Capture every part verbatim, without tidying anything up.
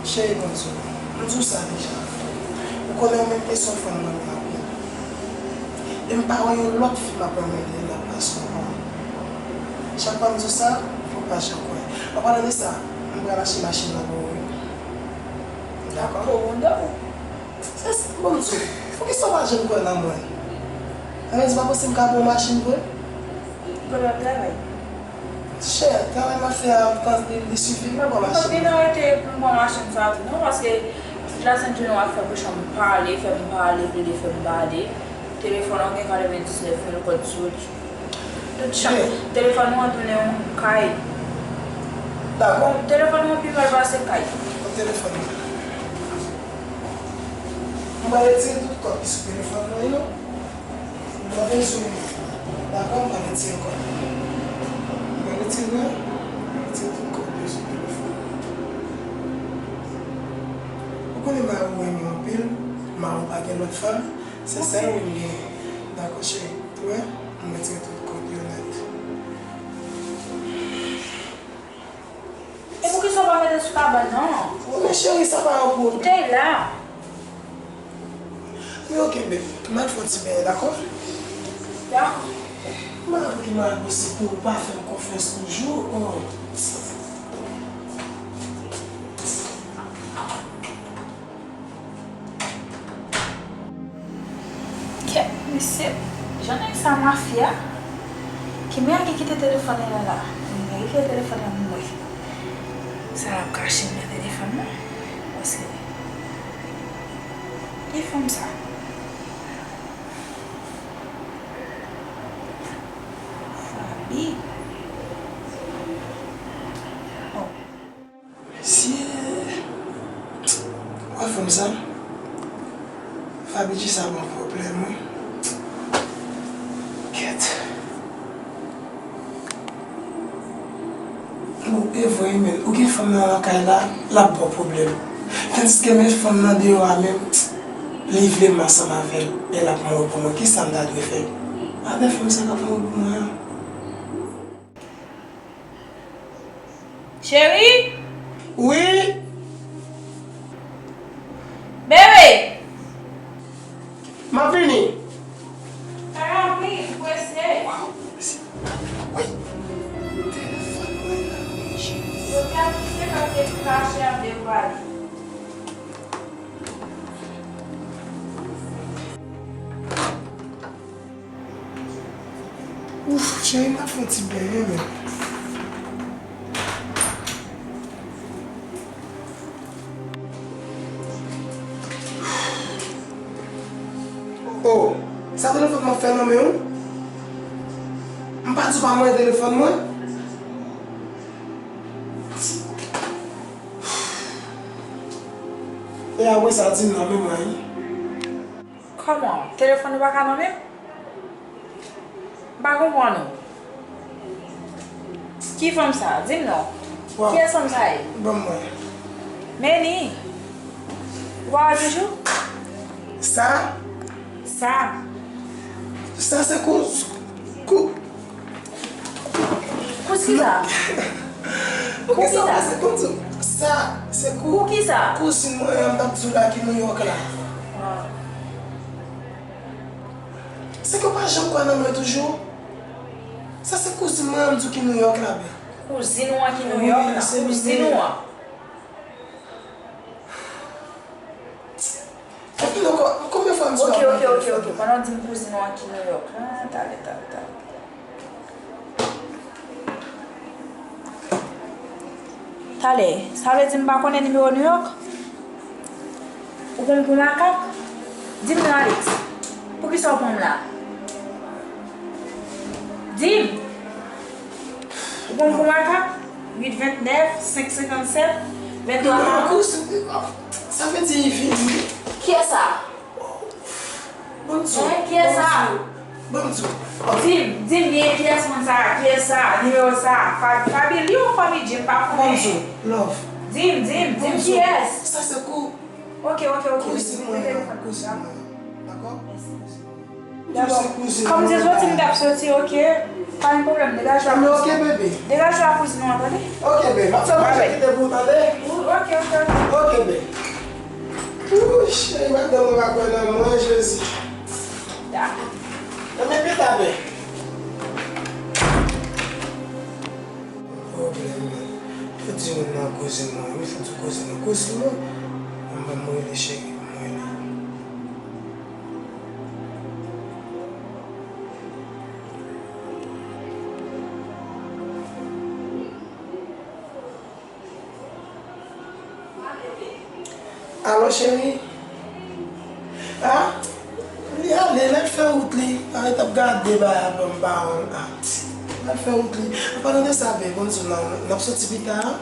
Cheri, bon, m di w sa deja. Ou konnen ou menm e se yon fanm mwen renmen anpil. E m pa wè yon lòt fi m ap renmen de lòt pase w. Chak fwa m di w sa, ou pa janm kwè. An palan de sa, m pral achte machin nan pou ou, wi. Dakò? Dakò, bon, dakò. Se, se, bon, m di w, poukisa w pa janm kwè nan mwen? Sa vle di pa posib m ka ba w machin vre? Kote w ap travay? Chè, travay m ap fè a, m panse li, li sifi m pou pran machin. Mwen gen arete pou m pran machin sa tou non, paske tout lasent jounen w ap fè bouch an m pale, fè m pale, plede fè m pale. Telefòn an gen katrevendiznèf mil kòd sou li. Tout chan. Telefòn nou an tounen yon kay. Dakò. Bon, telefòn nou an pi mal pase kay. Bon, telefòn nan. M pral retire tout kòd ki sou telefòn nan yo. M pral retire. Dakò, m pral retire kòd. M pral retire, retire tout kòd yo sou telefòn. Ou konnen mari w renmen w anpil, mari w pa gen lòt fanm, se sèl ou m genyen. Dakò, cheri. Ou wè, m retire tout kòd yo nèt. E poukisa w pa mete sou kabann nan? Men cheri, sa pa yon pwoblèm. Ou te la. Men oke, baby. M al fè yon ti benyen, dakò? Dakò. M ap priye pou w pa fè m konfyans toujou. Oh. Kèt, mesye, jan nèg sa mafya, ki mwen ki kite telefòn nan la. Mwen verifye telefòn nan pou mwen. Sa l ap kache nan telefòn nan. Paske, ki fanm sa? Fabi. Oh. Mesye, w wè fanm sa? Fabi di sa ban pwoblèm, wi. Kèt. Bon, e vre, wi, men ou gen fanm nan lakay la, l ap ba w pwoblèm. Tandiske men fanm nan deyò a menm, li vle m ansanm avè l, e l ap mouri pou mwen. Kisa m ta dwe fè? Avè fanm sa k ap mouri pou mwen an. Cheri? Wi? Bebe! M ap vini. Fè rapid, m prese. Waw, mesye. Wi. Telefòn mwen nan men cheri. Yo te anonse lè w te kache ap devwale. Ouf, cheri, m ap fè yon ti benyen, men. Oh, sa telefòn mwen fè nan men w? M pa di w pa mwen telefòn mwen? E apre sa, di m nan men mwen, wi. Kòman? Telefòn ou pa ka nan men m? M pa konprann ou. Ki fanm sa? Di m non. Kiyès fanm sa ye? Ban m wè. Men li. Ou pa wè toujou? Sa? Sa. Sa se kou, kou, Kous kisa? Kous kisa? Sa se kou, sa se kou, Kous kisa? Kouzin mwen an, m t ap di w la ki Nouyòk la. Ah. Se ke w pa janm kwè nan mwen toujou? Sa se kouzin mwen an, m di w ki Nouyòk la, bè. Kouzin ou an ki Nouyòk la? Wi, se li menm. Kouzin ou an? Epi nou ko-, konbyen fwa m di w pa mwen telefòn mwen? Ok, ok, ok, ok. Pandan w di m kouzin ou an ki Nouyòk. Ah, talè, talè, talè. Talè, sa vle di m pa konnen nimewo Nouyòk? Ou pran m pou makak? Di m non, Alex. Poukisa w pran m la? Di m. Ou pran m pou makak? Uit vennèf, senk senkannsèt, venntwa karann. Sa vle di li vini. Kiyès sa? Ban m di w. Hein, kiyès sa? Ban m di w. Di m, di m byen, kiyès moun sa? Kiyès sa? Nimewo sa? Fa-, Fabi, li yon fanmi Jim pa konnen. Ban m di w, love. Di m, di m, di m kiyès? Sa se kou. Ok, ok, ok. Kouzin mwen an, kouzin mwen an. Dakò? Mèsi. Dakò. Kòm se soti, m t ap soti, ok. Pa gen pwoblèm, degaje w. Enben, ok, bebe. Degaje w ak kouzin ou an, tande? Ok, bebe. M ap fè manje kite pou ou, tande? Ou, ok, ok, ok. Ok, bebe. Wouch, cheri, madanm mwen pa kwè nan mwen, Jezi. Dakò. Enben, pita, bebe. Pwoblèm, man. Yo di moun nan kouzin mwen, wi, fò di kouzin nan kouzin mwen. Mwen, mwen rele cheri, mwen rele. Alo, cheri? A? Li ale, l al fè wout li. A, li t ap gade bagay a ban m ba w la. L al fè wout li. An palan de sa, bebe, bon, di w, n ap soti pita a.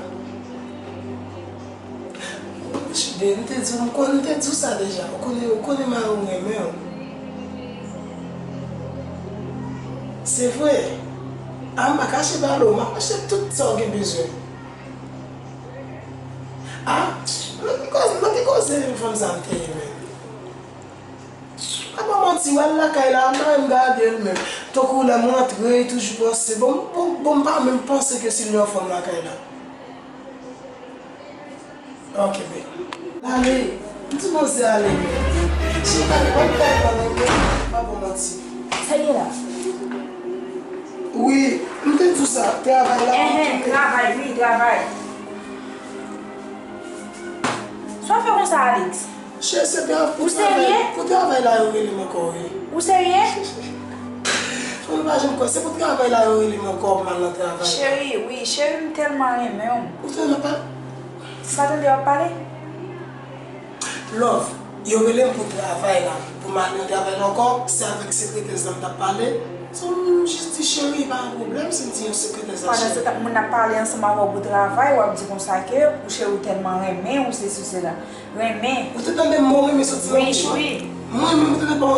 Cheri, m te di w, m konn, m te di w sa deja. Ou konnen, ou konnen mari w renmen w. Se vre. A, m pa kache ba w, m ap achte tout sa w gen bezwen. A, nan ki koze, nan ki koze fanm sa m te ye menm? Pa ban manti, w al lakay la, m pa menm gade l menm. Tankou lè m rantre, li toujou panse. Bon, bon, bon, m pa menm panse ke si l gen yon fanm lakay la. Ok, bebe. Ale, m di manzè ale. Chita, pa pale, pa ban manti. Sa ye la? Wi, m te di w sa, travay la. Enhen, travay, wi, travay. Sa w fè konsa, Alex? Cheri, se pou travay. Ou serye? Pou travay la, yo rele m ankò, wi. Ou serye? Ou pa janm kwè, se pou travay la, yo rele m ankò, pou m al nan travay. Cheri, wi, cheri, m tèlman renmen w. Ou tèlman pa. M pa tande w ap pale? Love, yo rele m pou travay la. Pou m al nan travay la ankò, se avèk sekretèz la m t ap pale. So, m jis di, cheri, pa gen pwoblèm si m di yon sekretèz la, cheri. Pandan se tan moun ap pale ansanm avè w pou travay, w ap di konsa ke ou cheri ou tèlman renmen ou sesi sela. Renmen. Ou te tande mo renmen soti nan bouch mwen? Wi, wi. Mwen menm, ou te tande pa